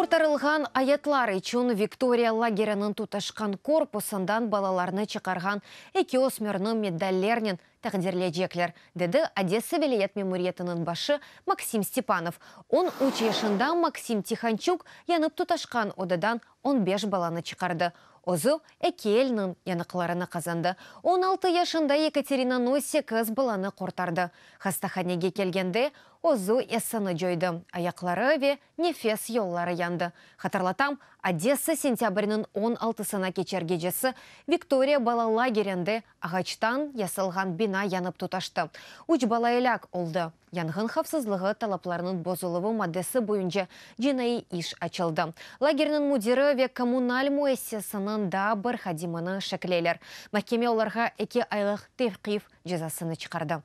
Qurtarılğan ayatlar içün Viktoriya lageriniñ tutaşqan korpusından balalarnı çıqarğan eki ösmürni medallernen taqdirleycekler, dedi Odessa vilâyet memuriyetiniñ başı Maksim Stepanov. 13 yaşında Maksim Tihonçuk yanıp tutaşqan odadan 15 balanı çıqardı. Özü eki elniñ yanıqlarını qazandı. 16 yaşında Yekaterina Noy sekiz balanı qurtardı. Hastahanege kelgende özü esini coydı, ayaqları ve nefes yolları yandı. Hatırlatam, Odessa sentâbrniñ 16-sına keçer gecesi Viktoriya bala lagerinde ağaçtan yasalğan bina yanıp tutaştı. Üç bala elâk oldı. Yanğın havfsızlığı talaplarınıñ bozuluvı maddesi boyunca cinaiy iş açıldı. Lagerniñ müdiri ve kommunal müessisesiniñ daa bir hadimini şekleyler. Mahkeme olarğa eki aylıq tevqif cezasını çıqardı.